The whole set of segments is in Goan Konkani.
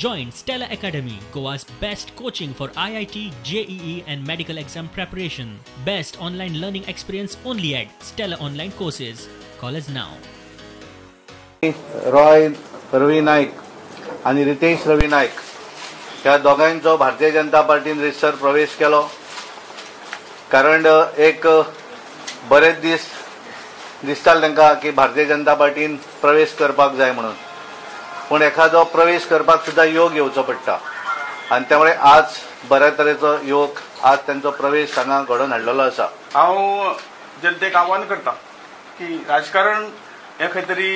Join Stella Academy, Goa's best coaching for IIT, JEE and medical exam preparation. Best online learning experience only at Stella Online Courses. Call us now. Roy Ravi Naik आनी रितेश रवी नायक ह्या दोगांयचो भारतीय जनता पार्टीन रितसर प्रवेश केलो. कारण एक बरेच दीस दिसताले तांकां की भारतीय जनता पार्टीन प्रवेश करपाक जाय म्हणून, पूण एखादो प्रवेश करपाक सुद्दां योग येवचो पडटा आनी त्यामुळे आज बऱ्या तरेचो योग आज तांचो प्रवेश हांगा घडोवन हाडलेलो आसा. हांव जनतेक आव्हान करता की राजकारण हें खंय तरी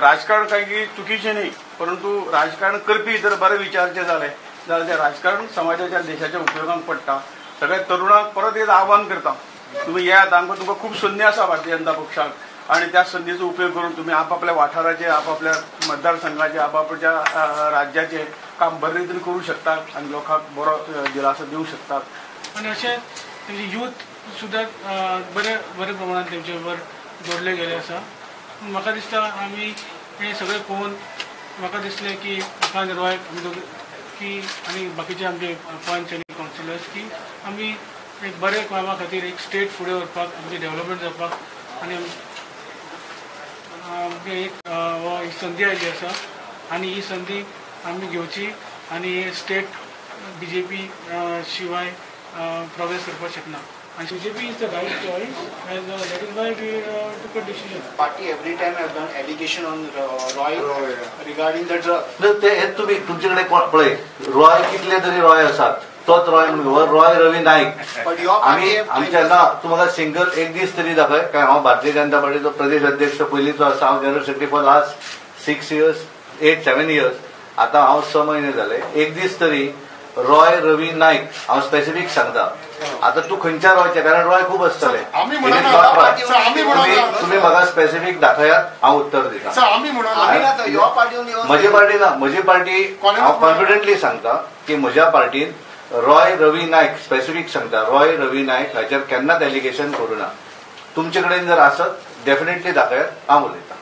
राजकारण कांय की चुकीचें न्ही, परंतु राजकारण करपी जर बरे विचारचे जाले जाल्यार तें राजकारण समाजाच्या देशाच्या उपयोगाक पडटा. सगळ्या तरुणांक परत एक आव्हान करता, तुमी येयात, आमकां तुमकां खूब संदी आसा भारतीय जनता पक्षाक आनी त्या संदीचो उपयोग करून तुमी आपापल्या वाठाराचे, आपापल्या मतदारसंघाचे, आपापल्या राज्याचे काम बरे रितीन करूं शकतात आनी लोकांक बरो दिलासो दिवंक शकतात. आनी अशें तेंचे यूथ सुद्दां बरे बरे प्रमाणान तेंचे बरोबर जोडले गेले आसा. म्हाका दिसता आमी हें सगळें पळोवन म्हाका दिसलें की म्हाका आनी रॉयक आमी दोग की आनी बाकीचे आमचे पंच आनी कावन्सिलर्स की आमी एक बरे कामा खातीर एक स्टेट फुडें व्हरपाक, आमचें डेवलपमेंट जावपाक आनी आमकां एक संदी आयिल्ली आसा आनी ही संदी आमी घेवची आनी हे स्टेट बी जे पी शिवाय प्रोग्रेस करपाक शकना. आनी B J P is the right choice and that is why we took a decision. Party every time have done allegation on Roy regarding the drug. ते हे तुमी तुमचे कडेन पळय, रॉय कितले तरी रॉय आसात, तोच रॉय म्हणून रॉय रवी नायक. आमी आमच्या ना तूं म्हाका सिंगल एक दीस तरी दाखय काय हांव भारतीय जनता पार्टीचो प्रदेश अध्यक्ष पयलींचो आसा. हांव general secretary for last 6 years 8-7 years, आतां हांव 6 म्हयने जाले. एक दीस तरी रॉय रवी नायक हांव स्पेसिफीक सांगता. आतां तूं खंयच्या रॉयचे, कारण रॉय खूब आसतले, तुमी म्हाका स्पेसिफीक दाखयात, हांव उत्तर दिता. म्हजी पार्टी ना, म्हजी पार्टी हांव कॉन्फिडंटली सांगता की म्हज्या पार्टीन रॉय रवी नायक स्पेसिफीक सांगता, रॉय रवी नायक हाचेर केन्नाच एलिगेशन करूं ना. तुमचे कडेन जर आसत डेफिनेटली दाखयात, हांव उलयतां.